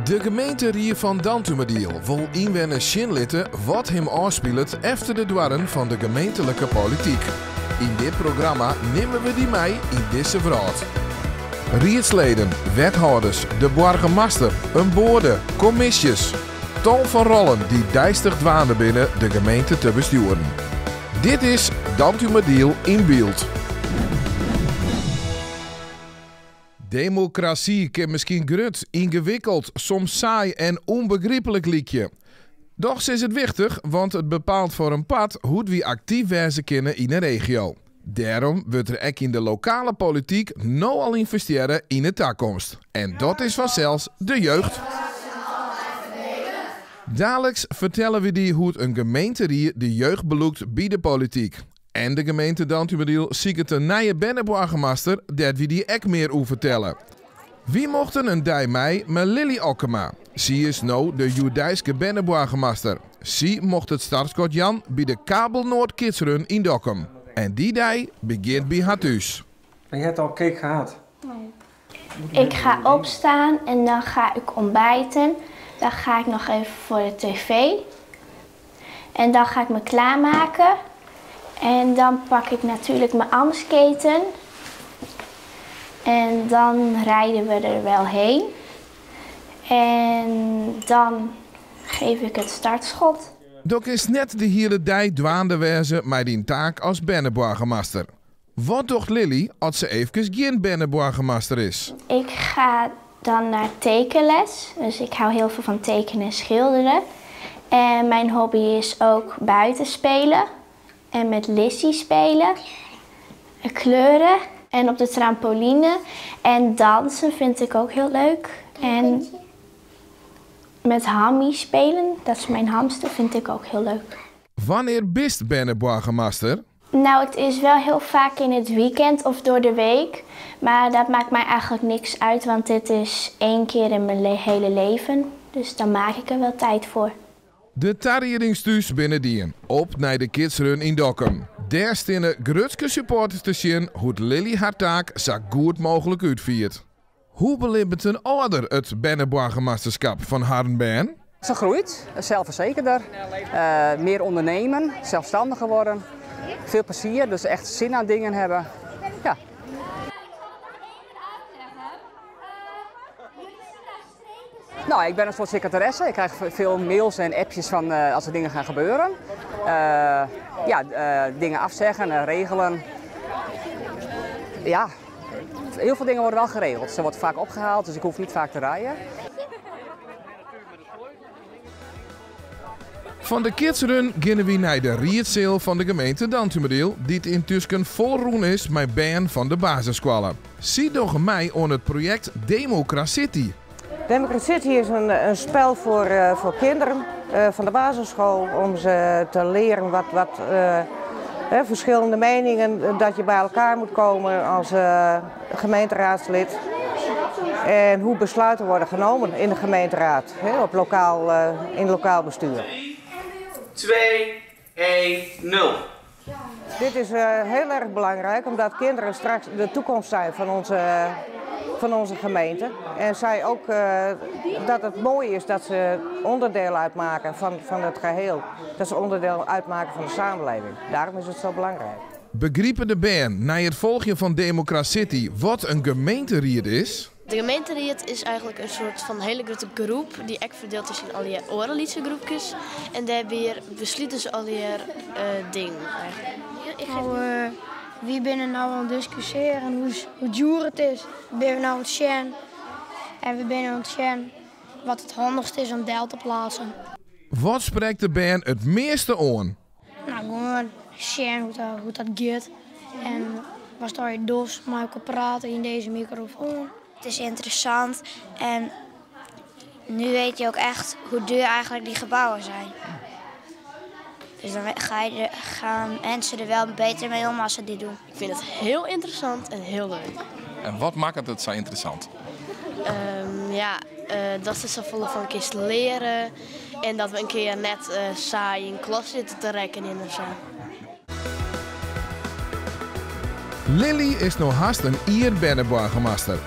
De gemeenterie fan Dantumadiel wol ynwenners sjen litte wat him ôfspilet efter de doarren fan de gemeentelike polityk. Yn dit programma nimme we dy mei yn dizze wrâld. Riedsleden, wethâlders, de boargemaster, in boade, kommisjes. Tal fan rollen dy't deistich dwaande binne de gemeente te bestjoeren. Dit is Dantumadiel yn byld. Demokrasy kin miskien grut, yngewikkeld, soms saai en ûnbegryplik lykje. Dochs is it wichtich, want it bepaalt foar in part hoe't wy aktyf wêze kinne yn 'e regio. Dêrom wurdt der ek yn de lokale polityk no al ynvestearre yn 'e takomst. En dat is fansels de jeugd. Daliks fertelle wy dy hoe't in gemeenterie de jeugd belûkt by de polityk. En de gemeente Dantumadiel siket in nije berneboargemaster dêr't wy dy ek mear oer fertelle. Wy mochten in dei mei mei Lily Okkema. Sy is no de hjoeddeiske berneboargemaster. Sy mocht it startskot jaan by de Kabelnoord Kidsrun yn Dokkum. En dy dei begjint by har thús. En je hebt al cake gehad? Nee. Ik ga opstaan en dan ga ik ontbijten. Dan ga ik nog even voor de tv. En dan ga ik me klaarmaken. En dan pak ik natuurlijk mijn ambtsketen. En dan rijden we er wel heen. En dan geef ik het startschot. Do kinst net de hiele dei dwaande wêze mei dyn taak as berneboargemaster. Wat docht Lily as se eefkes gjin berneboargemaster is? Ik ga dan naar tekenles. Dus ik hou heel veel van tekenen en schilderen. En mijn hobby is ook buiten spelen. En met Lissy spelen. Kleuren. En op de trampoline. En dansen vind ik ook heel leuk. En met Hammy spelen, dat is mijn hamster, vind ik ook heel leuk. Wannear bist berneboargemaster? Nou, het is wel heel vaak in het weekend of door de week. Maar dat maakt mij eigenlijk niks uit, want dit is één keer in mijn hele leven. Dus dan maak ik er wel tijd voor. De tariedings thús binne dien, op nei de Kidsrun yn Dokkum. Dêr steane grutske supporters te sjen hoe't Lily har taak sa goed mooglik útfiert. Hoe belibbet in âlder it berneboargemasterskap fan harren bern? Ze groeit, zelfverzekerder, meer ondernemen, zelfstandiger worden. Veel plezier, dus echt zin aan dingen hebben. Ja. Nou, ik ben een soort secretaresse. Ik krijg veel mails en appjes van als er dingen gaan gebeuren. Ja, dingen afzeggen en regelen. Ja, heel veel dingen worden wel geregeld. Ze wordt vaak opgehaald, dus ik hoef niet vaak te rijden. Fan de Kidsrun geane wy nei de riedseal fan de gemeente Dantumadiel, dy't yntusken folrûn is mei bern fan de basisskoalle. Sy dogge mei oan it projekt Democracity. Democracity is een, een spel voor, uh, voor kinderen uh, van de basisschool om ze te leren wat, wat uh, verschillende meningen, dat je bij elkaar moet komen als gemeenteraadslid. En hoe besluiten worden genomen in de gemeenteraad, hè, op lokaal, in lokaal bestuur. 3, 2, 1, 0. Dit is heel erg belangrijk, omdat kinderen straks de toekomst zijn van onze, van onze gemeente. En zij ook dat het mooi is dat ze onderdeel uitmaken van, van het geheel. Dat ze onderdeel uitmaken van de samenleving. Daarom is het zo belangrijk. Begripe de bern nei it folgjen fan Democracity wat in gemeenteried is? De gemeenteried is eigenlijk in soort fan hiele grutte groep dy't ek ferdield is yn allegear oare lytse groepkes. En dêrby beslute se allegear dingen eigenlijk. Nou, wy binne no oan it diskusjearjen hoe, hoe djoer it is. We binne no oan it sjen en we binne oan it sjen wat it handichst is om del te pleatsen. Wat sprekt de bern it measte oan? Nou, gewoan sjen hoe't dat, hoe't dat giet en wat je dochst mei elkoar prate yn dizze mikrofoan. Het is interessant en nu weet je ook echt hoe duur eigenlijk die gebouwen zijn. Dus dan ga je gaan mensen er wel beter mee om als ze dit doen. Ik vind het heel interessant en heel leuk. En wat makket it sa ynteressant? Ja, dat se safolle fan kinst leare en dat we in kear net saai yn klas sitte te rekkenjen of sa. Lily is no hast in jier berneboargemaster.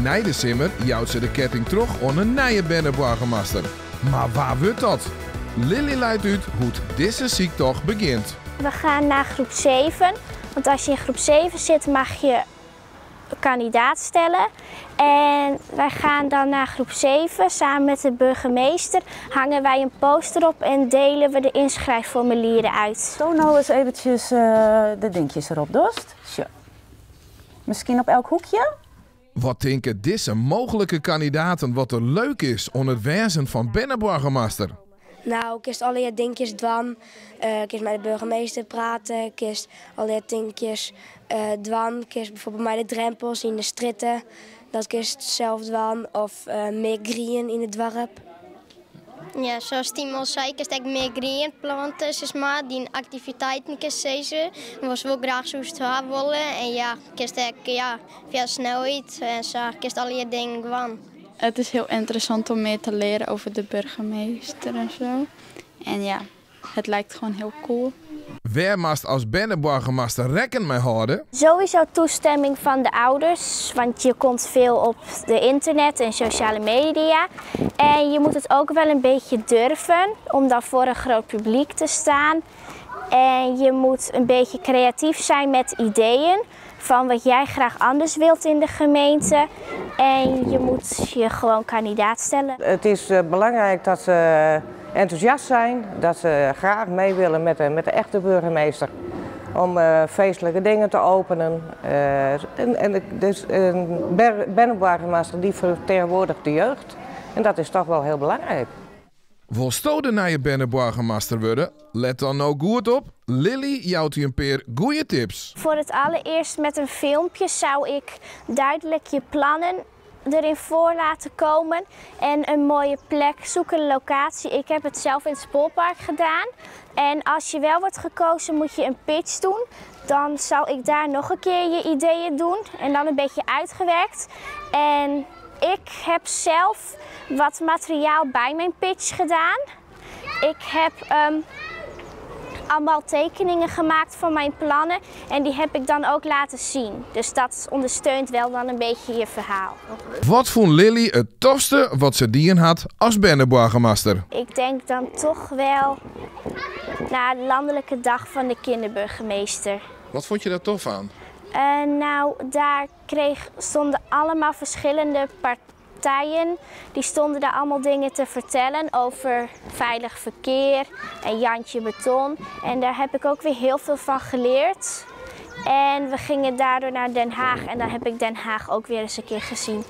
Nei de simmer jout se de ketting troch oan in nije berneboargemaster. Mar wa wurdt dat? Lily leit út hoe't dizze syktocht begjint. We gaan naar groep 7, want als je in groep 7 zit mag je kandidaat stellen. En wij gaan dan naar groep 7. Samen met de burgemeester hangen wij een poster op en delen we de inschrijfformulieren uit. Toon nou eens eventjes de dinkjes erop, dorst. Zo. Misschien op elk hoekje? Wat tinke dizze mooglike kandidaten wat der leuk is oan it wêzen fan berneboargemaster? Nou, kinst allegear dinkjes dwaan. Kinst mei de burgemeester prate, kinst allegear dinkjes dwaan. Kinst bijvoorbeeld mei de drempels yn de strjitte, dat kinst sels dwaan. Of mear grien yn it doarp. Ja, zoals Timo al sei, kinst ek mear grien plante, sis mar. Dyn aktiviteiten kinst sizze, watst wol graach soest ha wolle. En ja, kinst ek, ja, fia snelheid en sa, kinst allegear dingen dwaan. Het is heel interessant om meer te leren over de burgemeester en zo. En ja, het lijkt gewoon heel cool. Wêr moatst as berneboargemaster rekken mei hâlde? Sowieso toestemming van de ouders, want je komt veel op de internet en sociale media. En je moet het ook wel een beetje durven om dan voor een groot publiek te staan. En je moet een beetje creatief zijn met ideeën van wat jij graag anders wilt in de gemeente. En je moet je gewoon kandidaat stellen. Het is belangrijk dat ze enthousiast zijn, dat ze graag mee willen met de echte burgemeester. Om feestelijke dingen te openen. En dus een berneboargemaster die vertegenwoordigt de jeugd. En dat is toch wel heel belangrijk. Wolsto de nije berneboargemaster wurde? Let dan no goed op. Lily jout dy in pear goede tips. Voor het allereerst met een filmpje zou ik duidelijk je plannen erin voor laten komen. En een mooie plek zoeken, een locatie. Ik heb het zelf in het Spoorpark gedaan. En als je wel wordt gekozen moet je een pitch doen. Dan zal ik daar nog een keer je ideeën doen. En dan een beetje uitgewerkt. En ik heb zelf wat materiaal bij mijn pitch gedaan. Ik heb allemaal tekeningen gemaakt van mijn plannen en die heb ik dan ook laten zien. Dus dat ondersteunt wel dan een beetje je verhaal. Wat fûn Lily it tofste wat se dien hat as berneboargemaster? Ik denk dan toch wel naar de landelijke dag van de kinderburgemeester. Wat vond je daar tof aan? Nou, daar stonden allemaal verschillende partijen. Die stonden daar allemaal dingen te vertellen over veilig verkeer en Jantje Beton. En daar heb ik ook weer heel veel van geleerd. En we gingen daardoor naar Den Haag en daar heb ik Den Haag ook weer eens een keer gezien.